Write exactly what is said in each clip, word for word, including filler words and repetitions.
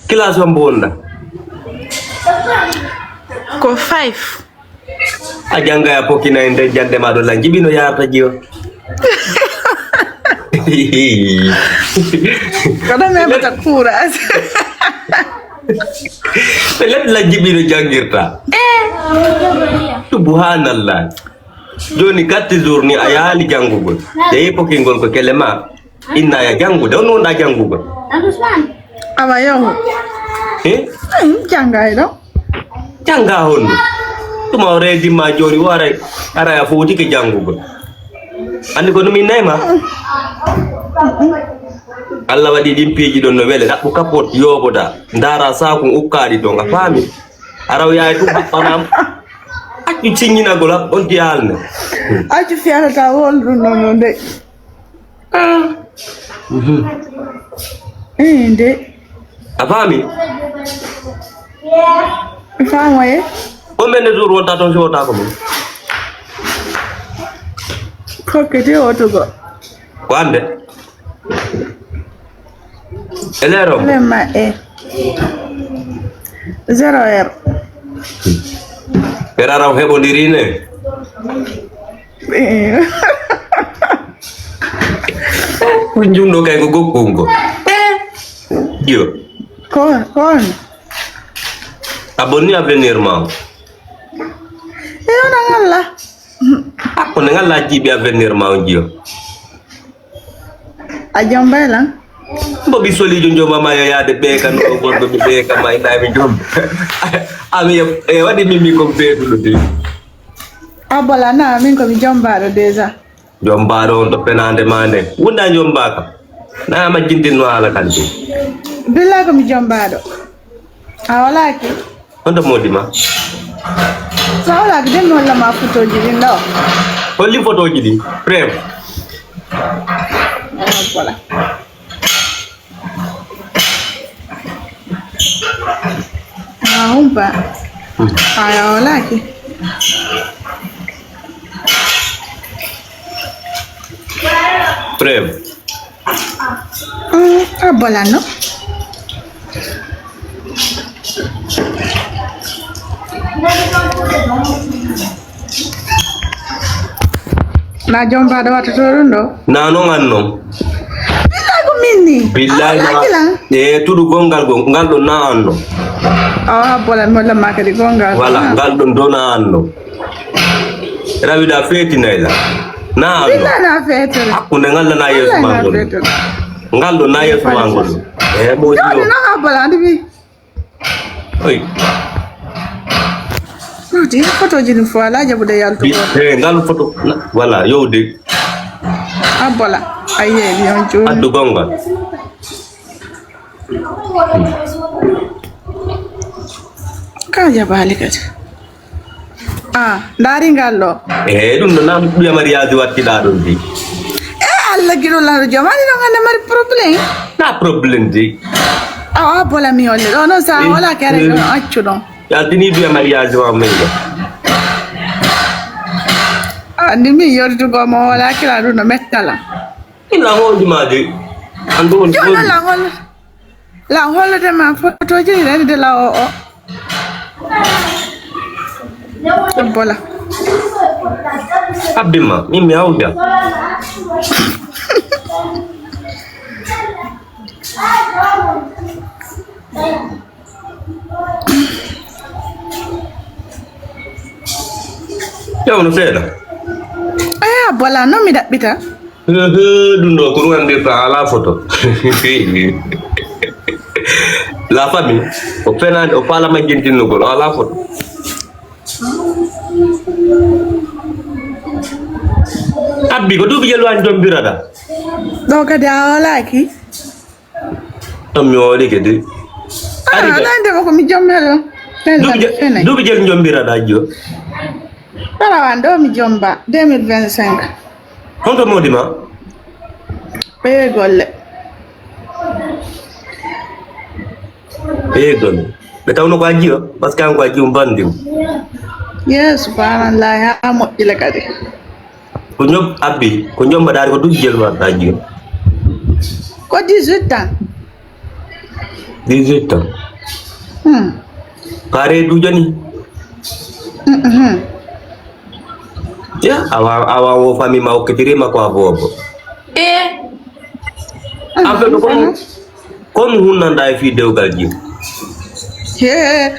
Classe hombo wonɗa? Ko five. A jannga a pokki nayi nder jannde ma ɗo lan jiɓino yarata jiyo. Kono mi heɓata courage. Ɓe let lan jiɓino janngirta. Subhanallah. Jooni quatre jours ni a yaali janngugol. Jeyi pokkingol ko kele ma. Inna ya janngude, on wonɗa janngugol. Awa yahu. Eh? Ay, jannga e ɗo. Jannga honno? Tuma o reedimma jooni o aray, aray a fowtike janngugol. Anndi ko ɗum innay ma? Allah waɗi ɗin piiji ɗon no wele, ɗaɓɓu kapot yooboda, ndaara saakun ukkaaɗi ton, a faami? Araw yaay ɗum haɓɓanaam. Accu ciññinagol, haɓ on ti haalne. Accu fiyata ta wol ɗum ɗon no nde. Ah. Mhm. Eh, nde. A faami? Mi faamo e. Combien de jours wonta toon si wota ko mum? Kokke de wotugo. Ko hannde? E leer o? Lemma e. Zéro heure. Ɓeɗa raw heɓodiri ne? Eh. Ko jumɗo kay ko gokkungo. Yo. Ko, ko on? A bonni avenir ma o. E wona ngalla. A ko ne ngalla jiiɓi avenir ma o jiyo. A jombay lan? Mbo mi solijo jomama yo yaade ɓe kan o gorɗo mi ɓe kam ma ina mi jom. Ami e waɗi mimi ko beetuɗo de. A bola na min ko mi jombaɗo déjà. Jombaaɗo on to penaande ma nden. Wunda jombaaka. Na majjintinno haala kan de. Billa ko mi jombaaɗo. A walaaki? On to moodi ma. So a walaaki den mi holla ma fotooji ɗin ɗo. Holli fotooji ɗin. Preuve. Ah, voilà. A humpa. Hmm. Aya walaaki. Preuve. Mm, a bolanno. Na jombaɗo wattoto ɗum ɗo? Na non an non. Billahi ko min ni. Billahi na. E tuɗu gongal go ngal ɗo na an non. Awa bola mo lamma kadi gongal. Wala ngal ɗon do na an non. Rawida fetinay la. Na an non. Billahi na fetere. Hakkunde ngal na yeso mangol. Ngal ɗo na yeso mangol. E mo jiyo. Na ha bola andi bi. Oy. Ɗuuti fotoji ɗum fof alaa jaɓude yaltugol. He ngal foto wala yowde. A bola. A yeeɓi on jooni. Addu gongal. Ka jabaali kadi. Ah, ndaari ngal ɗo. Ehe, ɗum ɗo nan ɓiya mariage wattiɗa ɗum di. E Allah giɗo lano jomani ɗon hande mari problème. Na problème di. Awa bola mi holle ɗo non sa wala kere ɗo accu ɗon. Yaltini ɓiya mariage wa men ɗo. Andi mi yortugo mo wala kila ɗum no mettala. Ina hondi ma de. Andu on. Jona la ngol. La hollude ma fotoji ɗi rewide la o o. Bola. Abdima, min mi hawja. Yawno seeɗa. Aya bola non mi ɗaɓɓita. Ɗum ɗo ko ɗum anndirta alaa foto. La famille o fenaani o faala majjintinnugol o alaa foto. Abbi ko duuɓi jelwani jombirata. Ɗo kadi a walaaki. Ɗon mi wooɗike de. Ari de. Nande ko mi jomma ɗo. Duuɓi je- duuɓi jel jombiraɗa jo. Ɓarawan ɗo mi jomba deux mille vingt-cinq. Honto moodi ma? Ɓeye golle. Ɓeye golle. Ɓe tawno ko a jiyo, parce que an ko a jiyo mbandi mo. Yes, subhanallah, ha moƴƴile kadi. Ko ñom abbi ko ñom mbaɗaari ko duuɓi jelu ma dañi. Ko dix-huit ans. Dix-huit ans. Hmm. Pare du joni. Mhm. Ya, awa, awa wo famille ma okkitirima ko a boobo. Eh. En fait, ko, mhm, ko mi hunnanda e fii dewgal jim. He,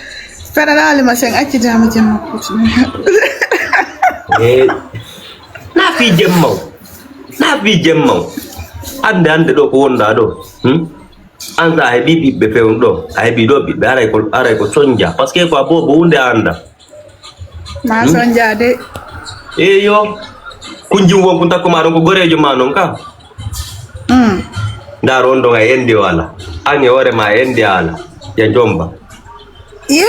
fenanaali ma sen acci dama jemma kutu. Eh, na fii jemma o. Na fii jemma o. Ande, ande ɗo ko wonda ɗo. Hmm? An sa a heɓi ɓiɓɓe fewndo ɗo, a heɓi ɗo ɓiɓɓe, aray ko, aray ko sonja. Parce que ko a boobo hunde a anda. Ma, hmm, sonja de. Eyo. Kun jim won kun takko ma ɗon ko gorejo ma non ka. Hmm. Ndar on ɗon a endi o ala. An e hoore ma a endi a ala. Ya jomba. Ye,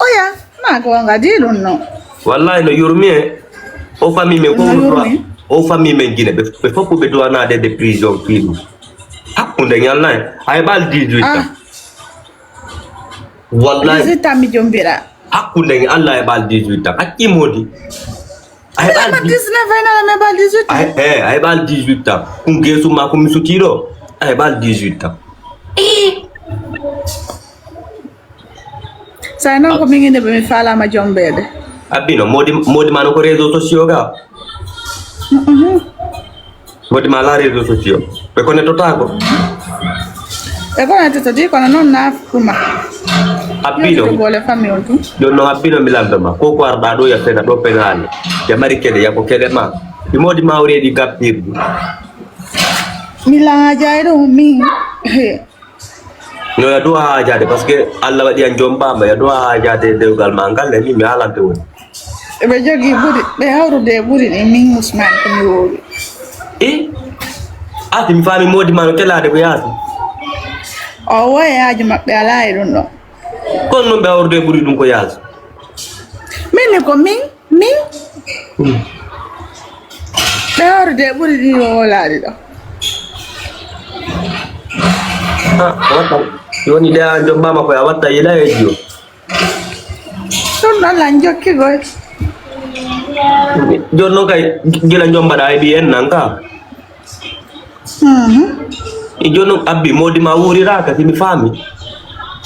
oya, ma gonga di ɗum no. Wallahi no yurmi e. O famille men ko. No yurmi. O famille men Guinée ɓe, ɓe fof ɓe duwanade de prison fii ɗum. Hakkunde ñal nay. Ay ɓal dix-huit ans. Ah. Wallahi. Dix-huit ans mi jombira. Hakkunde nge Allah e ɓal dix-huit ans. Acci modi. Ay ɓal dix-huit. Dix-neuf ay nana me ɓal dix-huit ans. Ay, eh, ay ɓal dix-huit ans. Kun gesu ma ko mi sutiɗo. Ay ɓal dix-huit ans. Sa non ko min inde ɓe mi falama jombede. Abbino, modi, modi ma no ko réseaux sociaux ga. Mhm. Modi ma la réseaux sociaux. Ɓe connectotako. Ɓe connectotodi kono non na kuma. Abbino. Gole famille on tu. Ɗon no abbino mi lamdo ma. Ko ko arɗa ɗo ya fena ɗo penale. Ya mari kede ya ko kede ma. Ɗi modi ma o reedi gappirdu. Mi la jayɗo min. He. No, ya duwa haajaade, parce que Allah waɗi an jombama, ya duwa haajaade dewgal ma ngal, e min mi haalante woni. Ɓe jogii ɓuri, ɓe hawrude e ɓuri ɗi min Ousmane ko mi woowi. I? Ati mi faami modi ma no telaade ko yaasi. O woye haaju maɓɓe alaa e ɗum ɗo. Kono noon ɓe hawrude e ɓuri ɗum ko yaasi. Min ni ko min. Min? Hmm. Ɓe hawrude ɓuri ɗi o wolaade ɗo. Ah, watta. Yoni ɗe an jombama koye a watta yila e jiyo. Ɗum ɗon lan jokki goy. Jon noon kay gila jombaɗa e ɓi en nan ka. Mhm. E jooni noon Abbi, moodi ma wuuriraaka, si mi faami.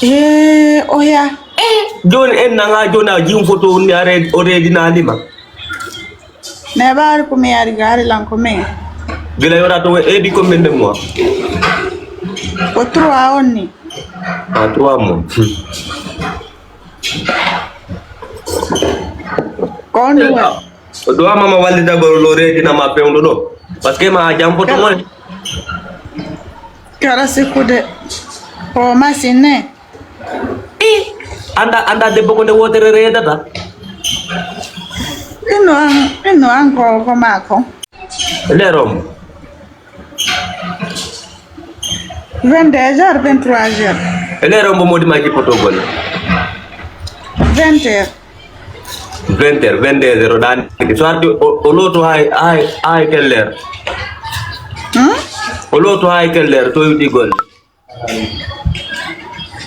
Ee, oya. Jooni en nanga jooni a jiwum foto wonni a reed-, o reedinaali ma. Ne ɓaari ko mi yari gaari lan ko min. Gila yora to e bi combien de mois? Ko trois on ni. Ah, trois mois. Ko on ɗum waɗi? O ɗo amama wallitagol no reedinama fewndo ɗo. Parce que ma a jam foto mo en. Kara sikkude ko machine ne. I anda, anda debbo ko nde wotere reedata. Inno an, inno an ko, ko ma ko. Leerom. Vingt-deux heures, vingt-trois heures. E leerom mbo modi ma jippotogol. Vingt heures. Vingt heures, vingt-deux heures, o ɗaani. So arti o, o looto hay, hay, hay quelle heure? Hmm? O looto hay quelle heure, to yuɗi golle.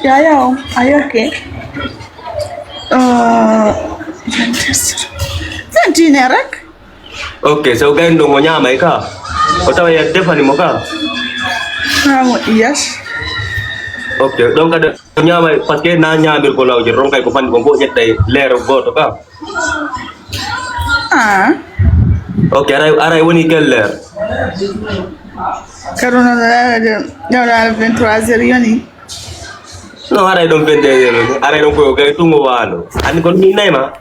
Yaya o, a yokke. Euh, vingt heures. Vingt et une heures rek. Ok, so gayno ɗum o ñaamay ka? O tawa ya defani mo ka? Haa mo, yes. Ok, ɗon kadi o ñaamay, parce que na ñaamirgol awdi, ɗon kay ko fanni ko fof ƴetta e leero gooto ka? Ah. Ok, aray, aray woni quelle heure? Kadi noon, eh, ɗo, ɗo, vingt-trois heures yoni. No, haray ɗon vingt et un heures, haray ɗon koyo gay tungo waalo. Ani kon min nayma.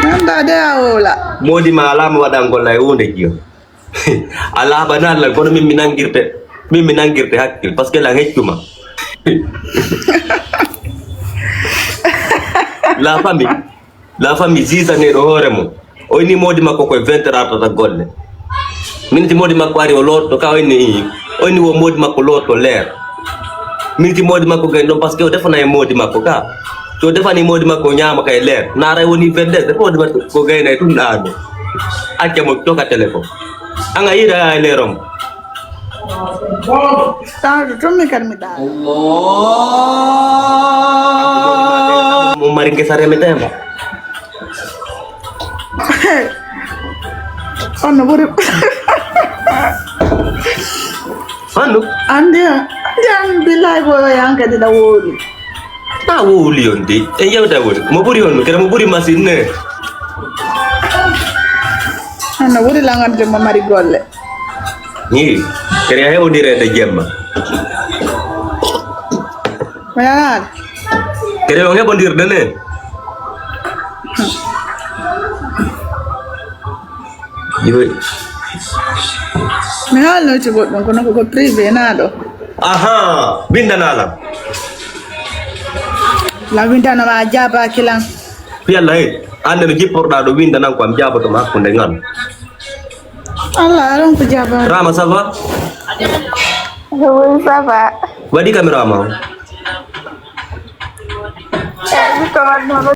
Nanda de a wola. Modi ma alama waɗangol lay hunde jiyo. Ala bana Allah, kono min mi nangirte. Min mi nangirte hakkil, parce que la heccuma. La famille. La famille, zizaneɗo hoore mum. O inni moodi makko koye vingt heures artata golle. Miniti moodi makko ari o looto ka o inni ii. O inni wo moodi makko looto leer. Miniti moodi makko gay ɗon parce que o defana e moodi makko ka. So o defani moodi makko o ñaama kay leer. Naaray woni vingt-deux heures moodi makko ko gaynay tun ɗaano. Acca mo coka téléphone. An a yiɗa e leer on. Tawde tun mi kadi mi ɗaano. Mo mari ngesa remetema. On no ɓuri. Andu? Andi. Jam, billahi, ko yan kadi na wowli. A wowli on de. En yewta woni. Mo ɓuri on, kadi mo ɓuri machine ne. Anna wuri langan de mo mari golle. Ni, kadi a heɓondirede jemma. Ko yalan. Kadi on heɓondirde ne. Yo. Mi haalnoyte goɗɗum, kono koko privé naa ɗo. Aha, winndana lan. La winndano ma a jaabaaki lan. Fi Allah, he, annde no jipporɗaa ɗo, winndanan ko am jaaboto ma hakkunde ngal. Allah, aron ko jaabaaki. Rama, ça va? Oui, ça va. Waɗi caméra ma o. Eh, mi ko wanno.